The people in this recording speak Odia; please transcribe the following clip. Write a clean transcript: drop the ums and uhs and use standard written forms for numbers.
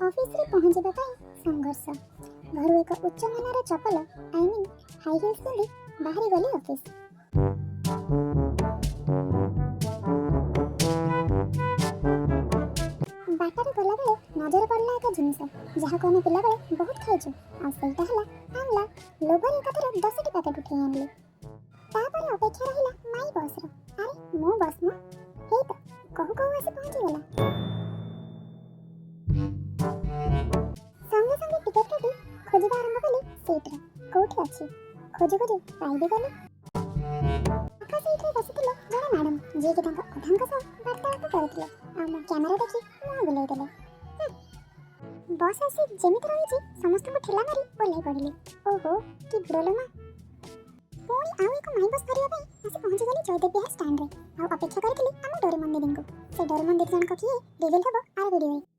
ଅଫିସରେ ପହଞ୍ଚିବା ପାଇଁ ସଂଘର୍ଷ। ଘରୁ ଏକ ଉଚ୍ଚମାନର ଚପଲ, I mean high hills ପିନ୍ଧି ବାହାରି ଗଲି ଅଫିସ। ବାଟରେ ଗଲାବେଳେ ନଜର ପଡ଼ିଲା ଏକ ଜିନିଷ, ଯାହାକୁ ଆମେ ପିଲାବେଳେ ବହୁତ ଖାଇଛୁ, ଆଉ ସେଇଟା ହେଲା ଆମ୍ଲା। ଲୋଭରେ ଏକାଥରେ 10ଟି ପ୍ୟାକେଟ୍ ଉଠେଇ ଆଣିଲି। ତାପରେ ଅପେକ୍ଷା ରହିଲା ମାଇ ବସ୍ର। ଆରେ, ମୋ ବସ୍ ମ, ହେଇ ତ କହୁ କହୁ ଆସି ପହଞ୍ଚିଗଲା। ସଙ୍ଗେ ସଙ୍ଗେ ଟିକେଟ୍ କାଟି ଖୋଜିବା ଆରମ୍ଭ କଲି ସିଟ୍ର କୋଉଠି ଅଛି। ଖୋଜୁ ଖୋଜୁ ପାଇ ବି ଗଲି। ପାଖ ସିଟ୍ରେ ବସିଥିଲେ ଜଣେ ମ୍ୟାଡ଼ାମ୍, ଯିଏକି ତାଙ୍କ ଅଧାଙ୍କ ସହ ବାର୍ତ୍ତାଳାପ କରୁଥିଲେ ଆଉ ମୋ କ୍ୟାମେରା ଦେଖି ମୁହଁ ବୁଲେଇ ଦେଲେ। ବସ୍ ଆସି ଯେମିତି ରହିଛି, ସମସ୍ତଙ୍କୁ ଠେଲା ମାରି ଓହ୍ଲାଇ ପଡ଼ିଲି। ଓହୋ, କି ଭିଡ଼ ଲୋ ମା! ପୁଣି ଆଉ ଏକ ମାଇ ବସ୍ ଧରିବା ପାଇଁ ଆସି ପହଞ୍ଚିଗଲି ଜୟଦେବ ବିହାର ଷ୍ଟାଣ୍ଡରେ ଆଉ ଅପେକ୍ଷା କରିଥିଲି ଆମ ଡୋରେମନ୍ ଦିଦିଙ୍କୁ। ସେ ଡୋରେମନ୍ ଦିଦି ଜଣକ କିଏ, ରିଭିଲ୍ ହେବ ଆର ଭିଡ଼ିଓରେ।